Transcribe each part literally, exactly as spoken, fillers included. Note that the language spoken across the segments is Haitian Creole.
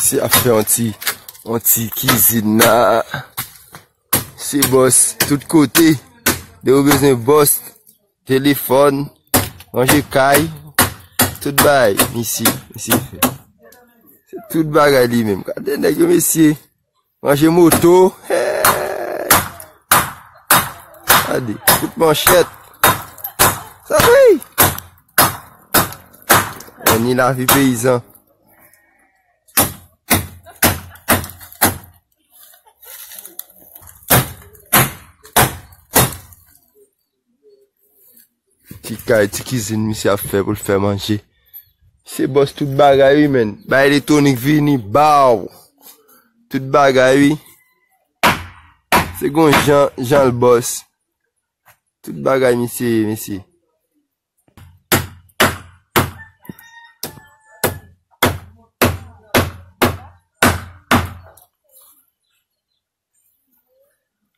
Se ap fè yon ti, yon ti kizin la. Se bòs tout kote. De ou bezwen bòs, telefòn, ranje kay, tout bagay, misye, misye fè. Se tout bagay li menm. Gade nèg yo, mesye. Ranje moto. Hey! Gade, kout manchèt. Sa vre! Ann ni lavi peyizan. Ti kay, ti kizin misye ap fè pou l fè manje. Se bòs tout bagay wi, menn. Bay elektwonik vini, baw. Tout bagay wi. Se gon jan, jan l bòs. Tout bagay misye ye, mesye.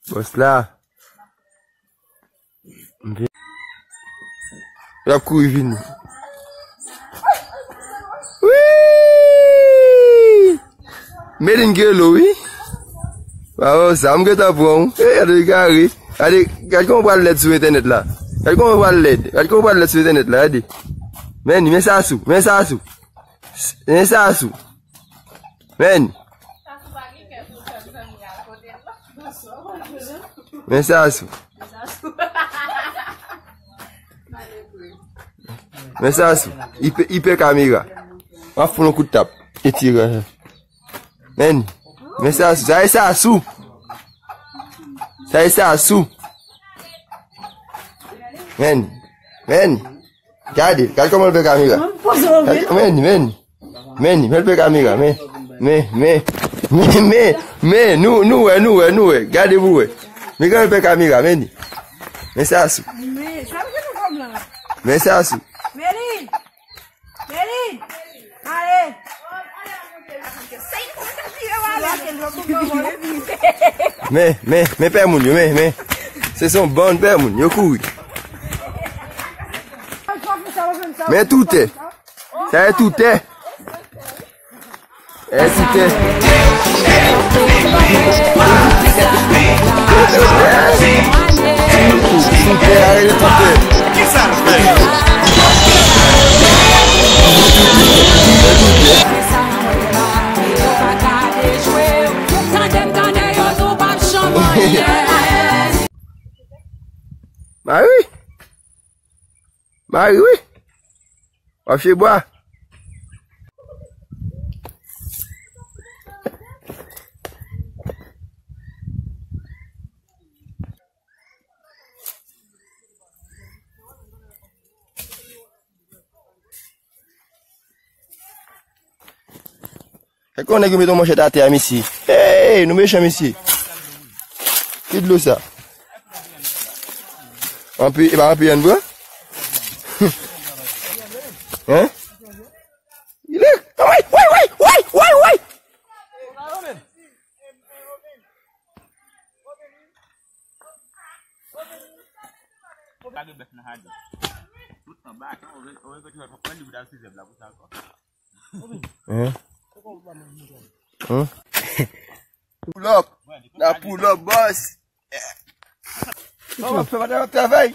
Bòs la. M vin. Y ap kouri vini. Wi! Medin Gelo, wi. Waw, sa m gentan pran w. Ey, gade egare. Gade, gade kòman w pral lèd sou entènèt la. Gade kòman w pral lèd. Gade kòman w pral lèd sou entènèt la, gade. Men, men sa sou, men sa sou. Men sa sou. Men. Men sa sou. Men sa sou. Ipè, ipè kamera. M ap fè yon kout tap. Etire. Men. Men sa sou. Sa e sa sou. Sa e sa sou. Men. Men. Gade, gade kòman l fè kamera. Gade, men, men. Men, men l fè kamera, men. Men, men. Men, men, men. Nou, nou wè, nou wè, nou wè. Gade pou wè. Men kòman l fè kamera, men. Men sa sou. Men sa sou. Men, men, men pè moun yo, men, men. Se son bann pè moun, yo kouri. Men toutè. Sa e toutè. E toutè. Toutè, arete toutè. Mari. Mari, wi. W ap fye bwa. Èske yon nèg yo mete yon manchèt atè a, mesye? Hey, nou mechan, mesye. Ki dlo sa? Anpi, e pa anpi ann pran? Hein? Li, woy, woy, woy, woy, woy, woy! Pa gen bèf nan hadou. Tout anba, atann, ou ven, ou ven kontinye pran li pou t al sizèm la, pou sa ankò. Hein? Hein? Pull up. N a pull up, boss. Kòman fè madanm ap travay?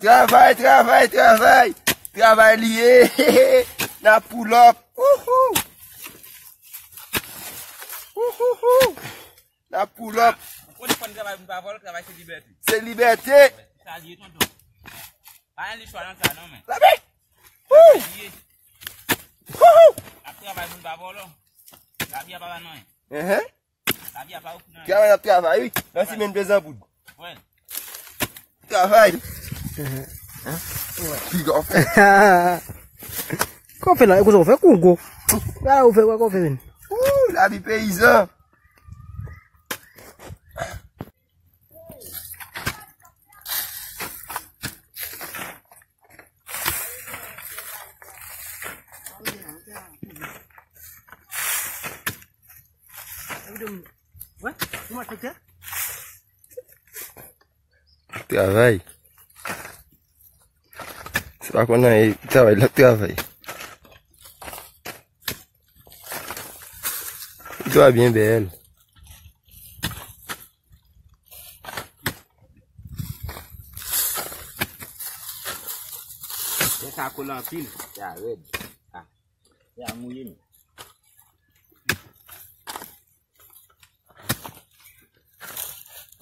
Travay, travay, travay. Travay li ye. N a pull up. Wouhou. Wouhou. N a pull up. Ou konn fò n travay pou n pa vòlò, travay se libète. Se libète. Sa l ye, tonton. Pa gen lechwa nan sa non, men. Lavi! Wou! Li ye. Wou! N ap travay pou n pa vòlò. Lavi a pa ban nou anyen. Enhen. Lavi a pa ofri nou anyen. Travay n ap travay, wi. Nan simen pezan poud. Wè. Travay. Enhen. Hein? Big up. Kòman w fè la? E konsa w fè kou gwo. Gade w fè, kòman w fè, men. Wou, lavi peyizan. Wè, ou malfektè? Travay. Se pa konn anyen, travay, l ap travay. Li twa byen bèl. Tè sa kole anpil. Tè a rèd. Ah. Tè a mouye nou.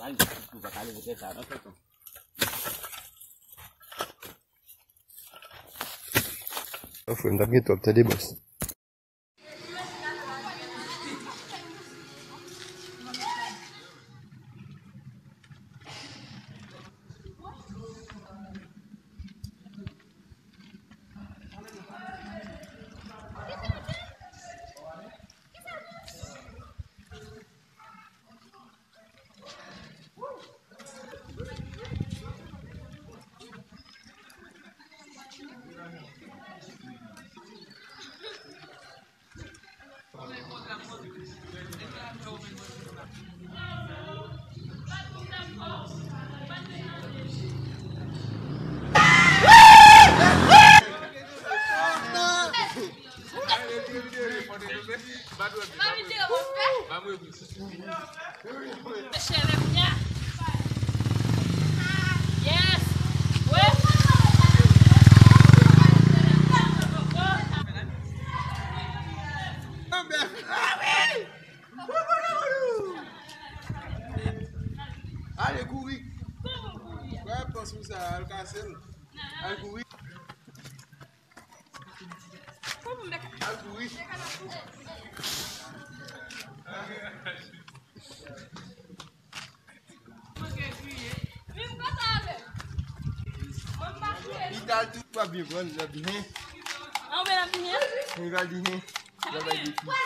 Pral di tou pa ka leve tè sa non tonton. Oh, frè m t ap gen twòp tande bòs. Yes. Wi. Ale kouri. Wè pòs ou sa, al kase l. Al kouri. Al kouri. Li t al tou pa byen pran, li t ap byen. Li pral byen. Li pral byen.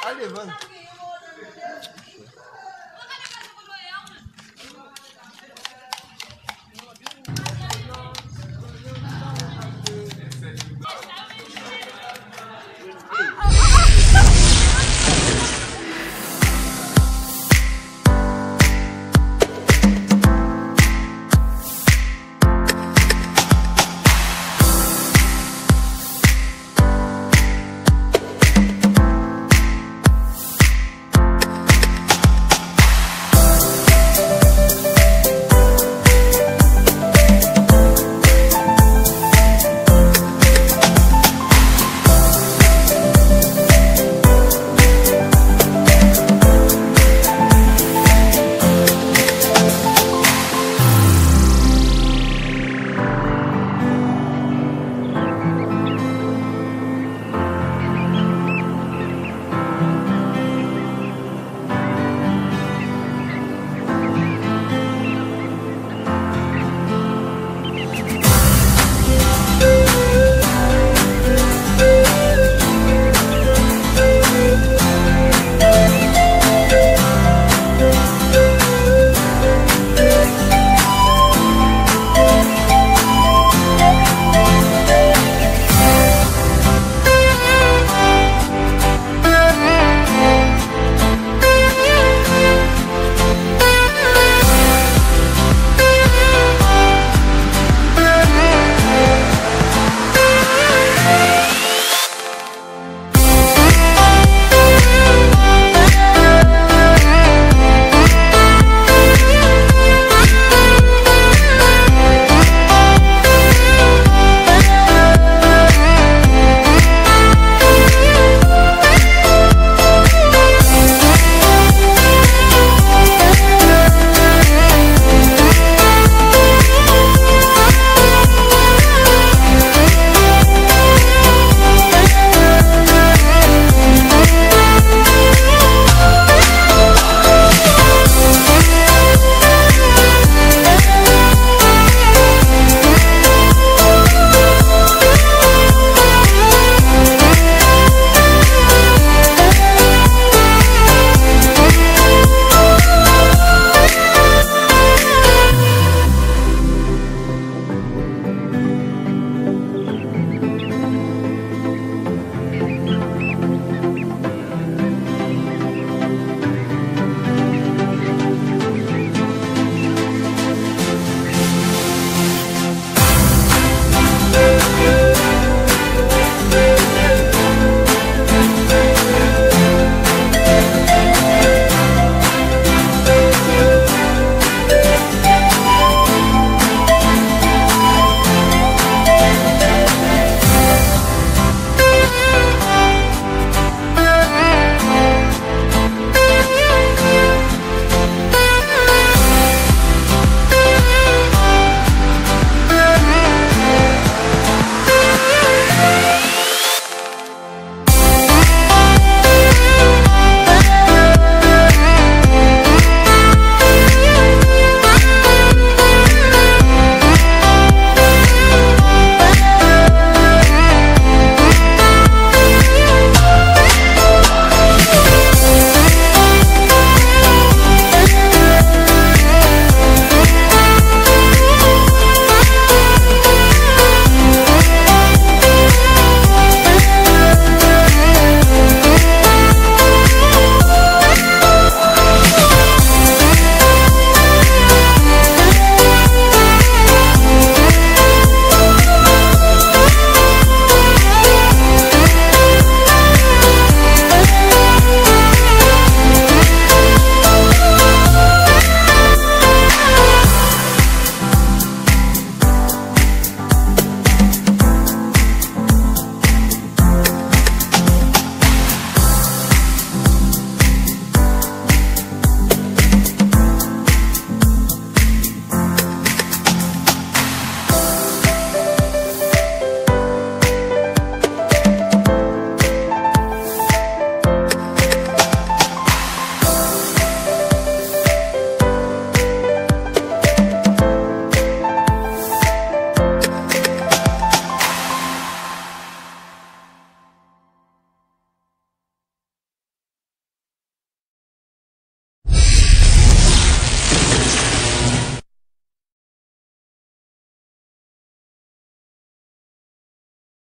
Al devan.